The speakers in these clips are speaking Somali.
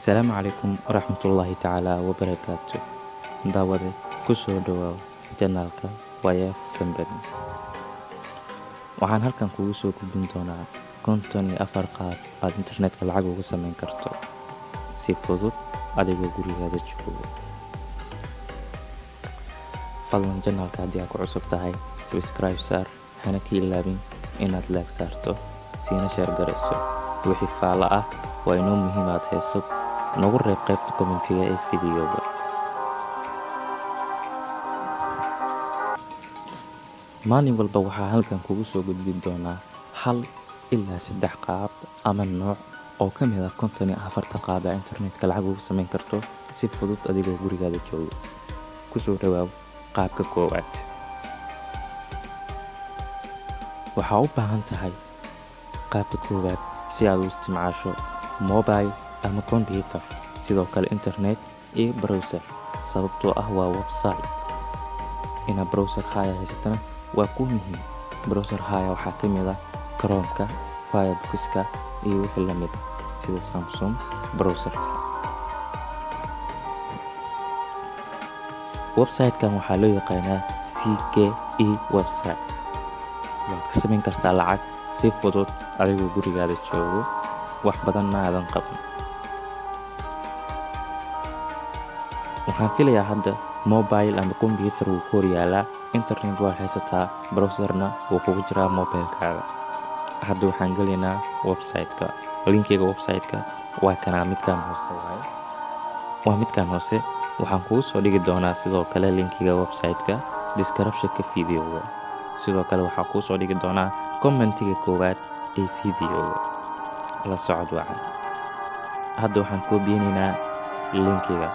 Asalaamu calaykum waraxmatullaahi tacaala wabarakaatu. Daawade, kusoo dhawaaw channelka Wayaf Company. Waxaan halkan kugu soo gudbin doonaa 54 qaab aad internetka lacag uga sameyn karto si fudud adigoo gurigaada joogo. Fadlan channelka haddii aad ku cusub tahay, subscribe saar, hana ka ilaabin inaad like saarto, siina share garayso. Wixii faalo ah waa inoo muhiim aad hayso, nagu reeb qaybta commentiga ee fiidiyowga. Maalin walba waxaa halkan kugu soo gudbin doonaa 1 ilaa 3 qaab ama nooc oo ka mid ah 54-ta qaab ee internetka lacag uga sameyn karto si fudud adigoo gurigaada joogo. Kusoo dhawaaw qaabka koowaad. Waxaa u baahan tahay qaabka koowaad si aad u isticmaasho mobile ama computer, sidoo kale internet iyo browser, sababtoo ah waa website. Inaad browser haya haysatana waa kuu muhiim. Browser haya waxaa ka mid ah Chrome-ka, Firefox-ka iyo wixii la mid ah, sida Samsung browser-ka. Website-kan waxaa loo yaqaanaa CKE website. Waad ka sameyn kartaa lacag si fudud adigoo gurigaada joogo, wax badan ma aadan qaban. Waxaan filayaa hadda mobile ama computer wuu ku horyaalaa, internet waa haysataa, browserna wuu kugu jiraa mobilekaaga. Hadda waxaan gelaynaa website-ka. Linkiga website-ka waa kanaa, midkaan hoose waaye. Waa midkaan hoose. Waxaan kugu soo dhigi doonaa sidoo kale linkiga website-ka description-ka videoga. Sidoo kale waxaa kuu soo dhigi doonaa commentiga koowaad ee videoga. La socod wacan. Hadda waxaan koobiyeynaynaa linkiga.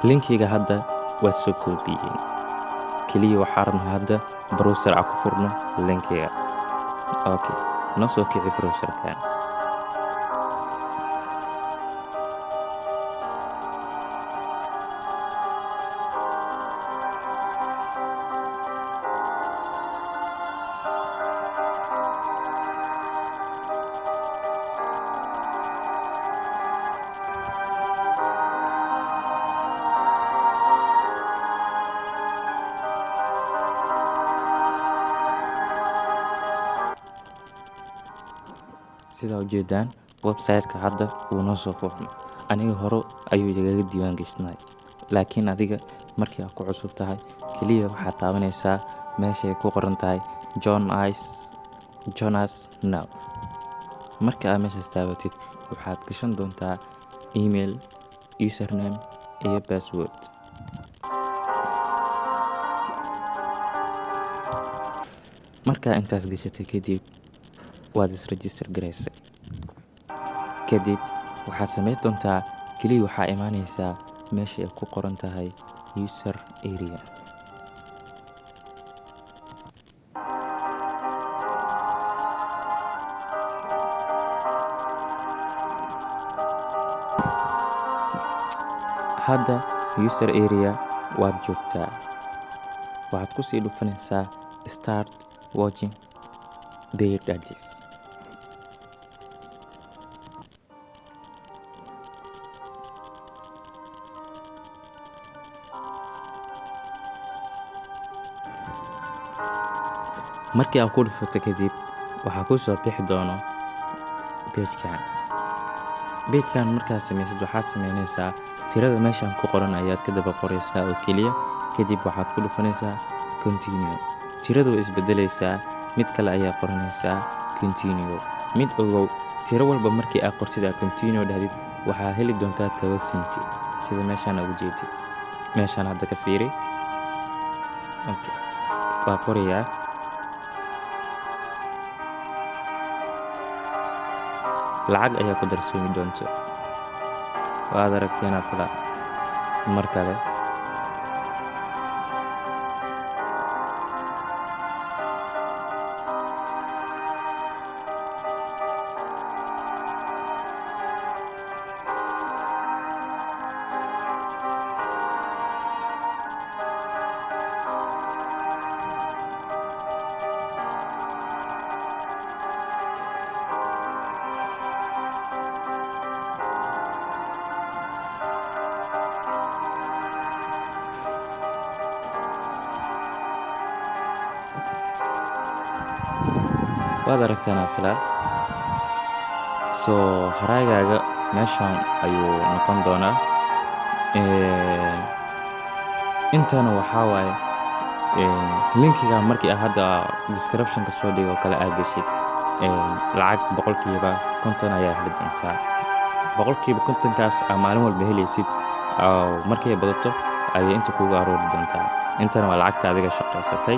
Linkiga hadda waa soo koobiyey. Keliya waxaa rabnaa hadda browser aan ku furno linkiga. Okay, noo soo kici browserkan. Sidaa ujeedaan, website-ka hadda wuu noo soo furmay. Aniga hore ayuu igaga diiwaan gashnay, laakiin adiga markii aad ku cusub tahay, keliya waxaad taabanaysaa meesha ay ku qoran tahay "Join us now". Marka aad meeshaas taabatid, waxaad gashan doontaa email, username iyo password. Markaa intaas gashatay kadib, waad is register garaysay. Kadib waxaad samayn doontaa, keliya waxaa imaanaysaa meesha ay ku qoran tahay user area. Hadda user area waad joogtaa. Waxaad kusii dhufanaysaa "Start watching paid ads". Markii aad ku dhufato kadib, waxaa kuu soo bixi doono page-kan. Page-kan markaad samaysid, waxaad sameynaysaa tirada meeshan ku qoran ayaad ka daba qoraysaa oo keliya. Kadib waxaad ku dhufanaysaa continue. Tiradu way isbedelaysaa, mid kale ayaa qoranaysaa, continue. Mid ogow, tiro walba markii aad qortid, aad continue dhahdid, waxaa heli doontaa 10 senti, sida meeshaan ugu jeedid. Meeshaan hadda ka fiiri. Okay, waa qorayaa. Lacag ayaa ku darsoomi doonto, waad aragteen afla. Mar kale. Waad aragtaan filaa. So haraagaaga meeshaan ayuu noqon doonaa. Intana waxaa waaye linkiga markii aad hadda description-ka soo dhigo kale aad geshid, lacag 50% ayaa heli doontaa. 50%-kaas aa maalin walba helaysid, markay badato ayay inta kugu aroori doontaa. Intana waa lacagta adiga shaqaysatay.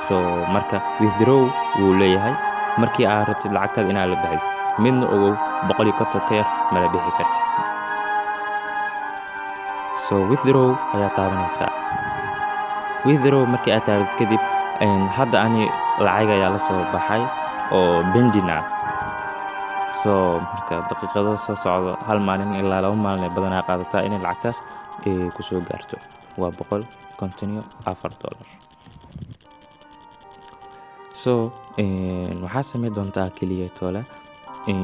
So marka withdraw wuu leeyahay markii aad rabtid lacagtaada inaad la baxid. Midna ogow, 150 ka yar mala bixi kartid. So withdraw ayaa taabanaysaa. Withdraw markii aad taabatid kadib, hadda ani lacag ayaa la soo baxay oo pending ah. So marka daqiiqado soo socdo, hal maalin ilaa 2 maalin ay badanaa qaadataa inay lacagtaas kusoo gaarto. Waa $154. So waxaa sameyn doontaa keliya toole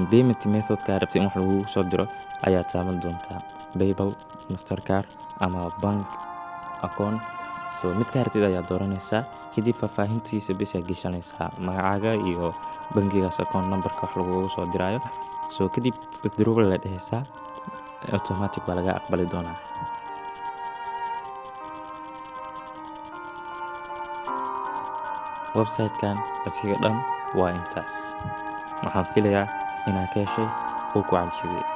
payment methodka rabtid in wax lagugu soo diro ayaa taaban doontaa: PayPal, Mastercard ama bank account. So midkaa rabtid ayaa dooranaysaa. Kadib faahfaahintiisa bis ayaa geshanaysaa, magacaaga iyo bangigaas account numberka wax lagugu soo diraayo. So kadib withdrawal la dhehaysaa, automatic baa laga aqbali doonaa. Website-kan asiga dhan waa intaas. Waxaan filayaa inaad ka heshay uu ku cajabiyey.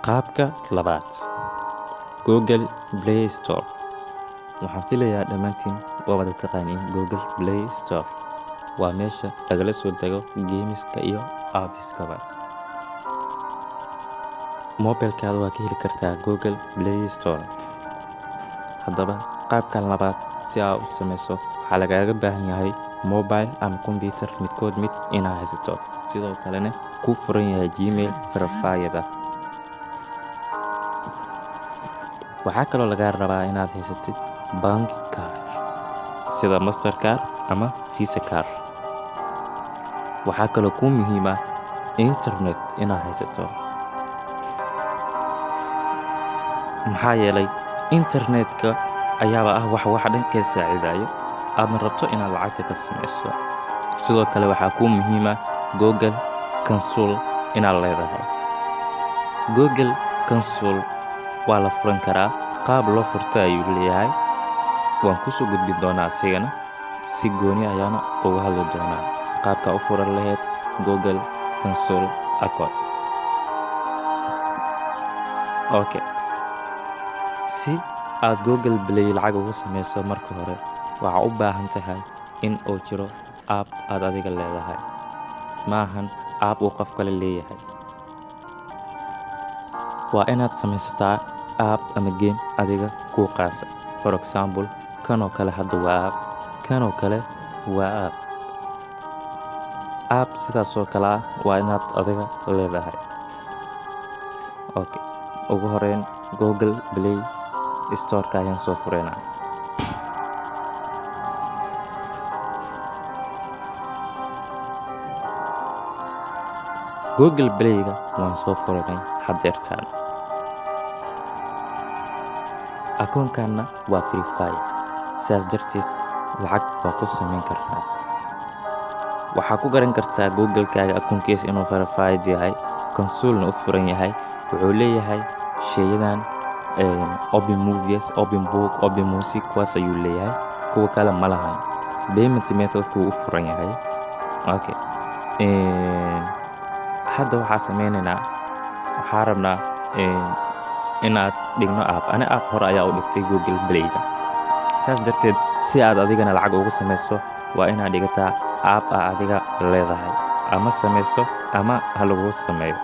Qaabka labaad, Google Play Store. Waxaan filayaa dhammaantiin waa wada taqaaniin Google Play Store. Waa meesha lagala soo dego gameska iyo appskaba. Mobilkaada waa ka heli kartaa Google Play Store. Haddaba qaabkan labaad si aad u sameyso, waxaa lagaaga baahan yahay mobile ama computer midkood mid inaad haysato, sidoo kalena kuu furan yahay Gmail verified ah. Waxaa kaloo lagaa rabaa inaad haysatid bank card sida Mastercard ama Visa card. Waxaa kaloo kuu muhiim ah internet inaad haysato, maxaa yeelay internetka ayaaba ah wax waxa dhan ka saacidayo aadna rabto inaad lacagta ka sameyso. Sidoo kale waxaa kuu muhiim ah Google Console inaad leedahay. Google Console waa la furan karaa, qaab loo furto ayuu leeyahay. Waan kusoo gudbin doonaa asigana, si gooni ayaana uga hadli doonaa qaabka u furan lahayd Google Console account. Okay, si aad Google Play lacag uga sameyso, marka hore waxaa u baahan tahay in uu jiro app aad adiga leedahay, maahan app uu qof kale leeyahay. Waa inaad samaysataa app ama game adiga kuu qaasa. For example, kanoo kale hadda waa app, kanoo kale waa app. App sidaas oo kale ah waa inaad adiga leedahay. Okay, ugu horeyn Google Play Storeka ayaan soo fureynaa. Google Playga waan soo furanay haddeertaan. Akoonkanna waa verified, sidaas darteed lacag waa ku sameyn kartaa. Waxaa ku garan kartaa Google-kaaga akoonkiisa inuu verified yahay, consolena u furan yahay, wuxuu leeyahay sheeyadan: open movies, open book, open music. Kuwaas ayuu leeyahay, kuwa kale ma lahan. Payment methodku wuu u furan yahay. Okay, hadda waxaa sameynaynaa, waxaa rabnaa inaad dhigno app. Ani app hore ayaa u dhigtay Google Playga. Saas darteed si aad adigana lacag ugu sameyso, waa inaad dhigataa app aa adiga leedahay, ama sameyso ama ha laguu sameeyo.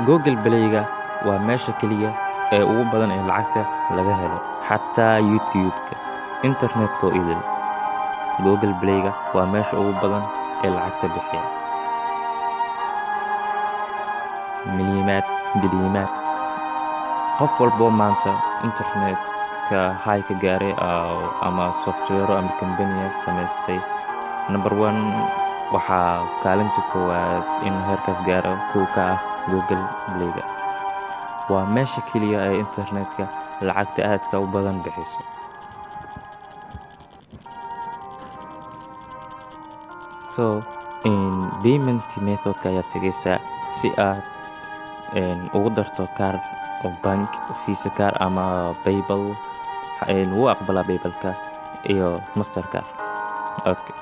Google Playga waa meesha keliya ee ugu badan ee lacagta laga helo, xataa YouTube-ka, internetka oo idil. Google Playga waa meesha ugu badan ee lacagta bixiya, milyimaad, bilyimaad. Qof walboo maanta internetka high ka gaaray ama software ama company samaystay, number one Waxaa kaalinta koowaad in heerkaas gaaro kow ka ah Google Playga. Waa meesha keliya ee internetka lacagta aadka u badan bixiso. So payment methodka ayaad tegaysaa si aad ugu darto kaar oo bank, Visa card ama PayPal. Wuu aqbalaa PayPalka iyo Mastercard. Okay,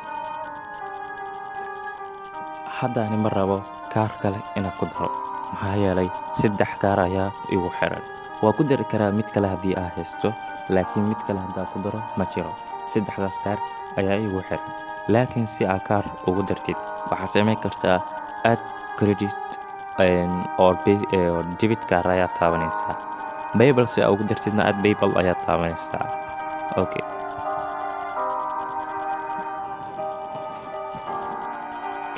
hadda ani ma rabo kaar kale inaan ku daro, maxaa yeelay 3 kaar ayaa igu xiran. Waa ku dari karaa mid kale haddii aa haysto, laakiin mid kale haddaa ku daro ma jiro. Saddexdaas kaar ayaa igu xiran, laakiin si aa kaar ugu dartid waxaa samayn kartaa add credit or debit card ayaa taabanaysaa. PayPal si aa ugu dartidna add PayPal ayaa taabanaysaa. Okay,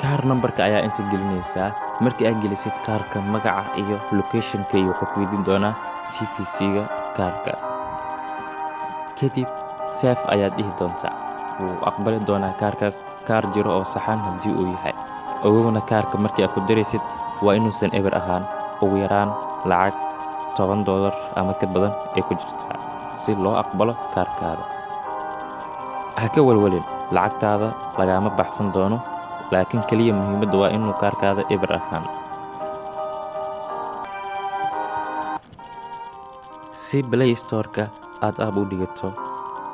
kaar numberka ayaa inta gelinaysaa. Markii aad gelisid kaarka magaca iyo locationka iyo wuxuu ku weydiin doonaa CVC-ga kaarka. Kadib save ayaad dhihi doontaa. Wuu aqbali doonaa kaarkaas, kaar jiro oo saxan haddii uu yahay. Ogowna, kaarka markii aad ku daraysid waa inuusan eber ahaan, ugu yaraan lacag $10 ama ka badan ay ku jirtaa si loo aqbalo kaarkaada. Ha ka walwalin, lacagtaada lagaama baxsan doono, laakiin keliya muhiimadda waa inuu kaarkaada eber ahaan. Si Play Store-ka aad app u dhigato,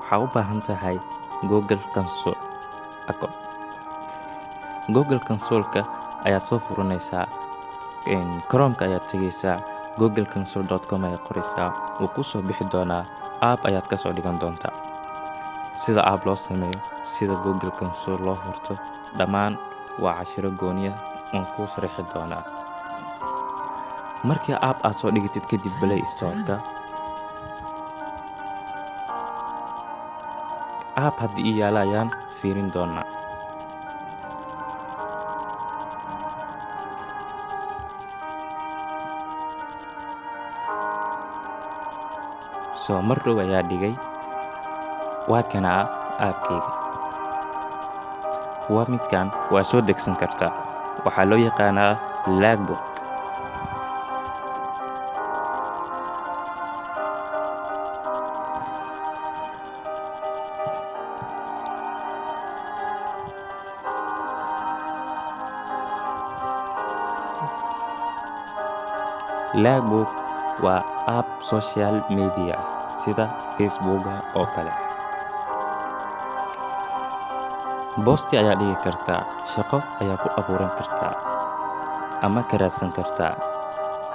waxaa u baahan tahay Google Console account. Google Console-ka ayaad soo furanaysaa, Chrome-ka ayaad tegaysaa, googleconsole.com ayaad qoraysaa, wuu kuu soo bixi doonaa. App ayaad kasoo dhigan doontaa. Sida app loo sameeyo, sida Google Console loo furto, dhammaan waa cashiro gooniya oon kuu sharixi doonaa. Markii app aad soo dhigatid kadib Play Store-ka, app haddii ii yaala ayaan fiirin doonaa. So mar dhow ayaa dhigay. Waa kanaa appkayga, waa midkan. Waa soo degsan kartaa. Waxaa loo yaqaanaa Logbook. Logbook waa app social media ah sida Facebooka oo kale. Posti ayaa dhigi kartaa, shaqo ayaa ku abuuran kartaa ama ka raadsan kartaa.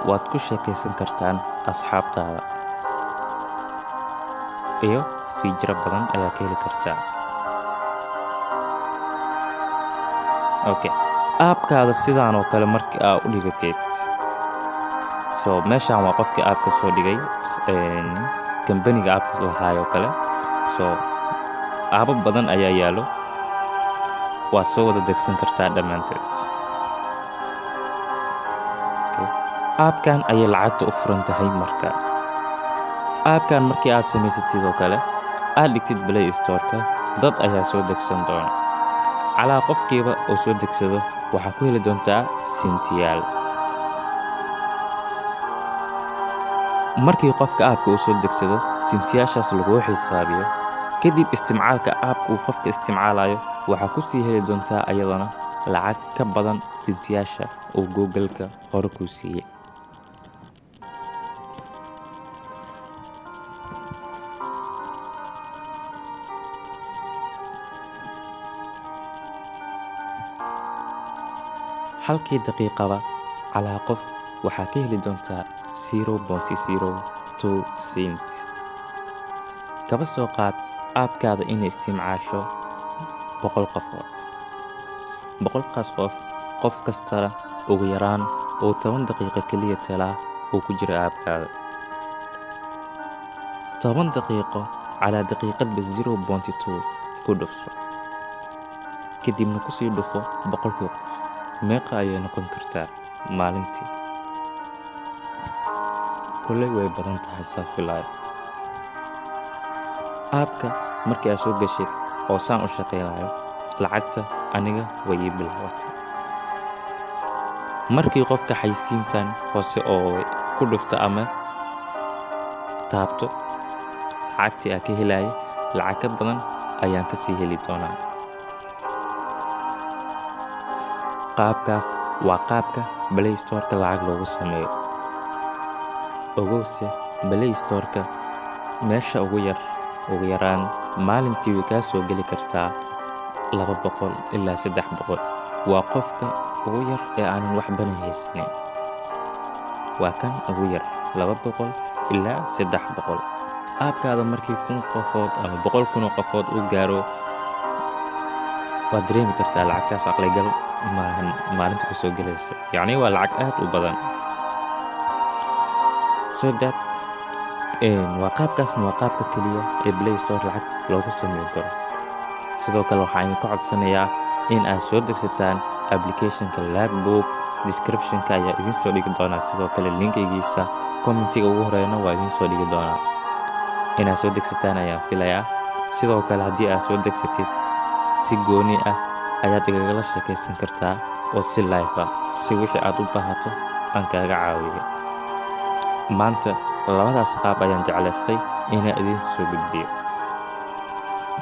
Waad ku sheekaysan kartaan asxaabtaada iyo features badan ayaa ka heli kartaa. Okay, appkaada sidaan oo kale markii aa u dhigatid, so meeshaan waa qofkii appka soo dhigay, kambaniga appka lahaay oo kale. So appab badan ayaa yaalo, waad soo wada degsan kartaa dhammaantood. Appkan ayay lacagta u furan tahay. Marka appkan markii aad samaysatid oo kale aad dhigtid Play Store-ka, dad ayaa soo degsan doona. Calaa qofkiiba oo soo degsado waxaa ku heli doontaa sintiyaal. Markii qofka appka uu soo degsado, sintiyaashaas laguu xisaabiyo. Kadib isticmaalka appka uu qofka isticmaalayo waxaa kusii heli doontaa ayadana lacag ka badan sintiyaasha uu Google-ka hore kuu siiyey. Halkii daqiiqaba calaa qof waxaa ka heli doontaa 0.02 cent. Kaba soo qaad appkaada inay isticmaasho 100 qofood. 100kaas qof, qof kastana ugu yaraan uu 10 daqiiqo keliya talaa uu ku jiro appkaada. 10 daqiiqo calaa daqiiqadba 0.2 ku dhufso, kadibna kusii dhufo 100kii qof. Meeqa ayay noqon kartaa maalintii? Kolley way badan tahay saa filaayo. Appka markii aad soo gashid oo saan u shaqaynayo, lacagta Aniga way ii bilaabatay. Markii qofka xaysiintan hoose oo ku dhufto ama taabto, lacagtii aa ka helaya lacag ka badan ayaan kasii heli doonaa. Qaabkaas waa qaabka Play Store-ka lacag loogu sameeyo. Ogowse, Play Store-ka meesha ugu yar, ugu yaraan maalintii way kaa soo geli kartaa 200 ilaa 300. Waa qofka ugu yar ee aanan wax badan haysanin. Waa kan ugu yar 200 ilaa 300. App-kaada markii 1000 qofood ama 100,000 oo qofood uu gaaro, waad dareemi kartaa lacagtaas aqligal maahan maalinta kusoo gelayso. Yacni waa lacag aad u badan. So that waa qaabkaasna, waa qaabka keliya ee Play Store lacag loogu sameyn karo. Sidoo kale waxaan idinka codsanayaa in aad soo degsataan application-ka Lagbook. Description-ka ayaa idin soo dhigi doonaa, sidoo kale link-igiisa comment-iga ugu horeeyana waa idin soo dhigi doonaa. Inaad soo degsataan ayaan filayaa. Sidoo kale haddii aad soo degsatid, si gooni ah ayaad igagala sheekaysan kartaa oo si live ah, si wixii aad u baahato aan kaaga caawiyo. Maanta labadaas qaab ayaan jeclaystay inaan idin soo gudbiyo.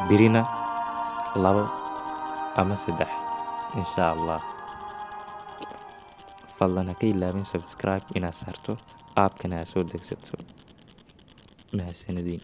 Birina labo ama saddex, insha Allah. Fadlan ha ka ilaawin subscribe inaad saarto, app-kana aad soo degsato. Mahadsanediin.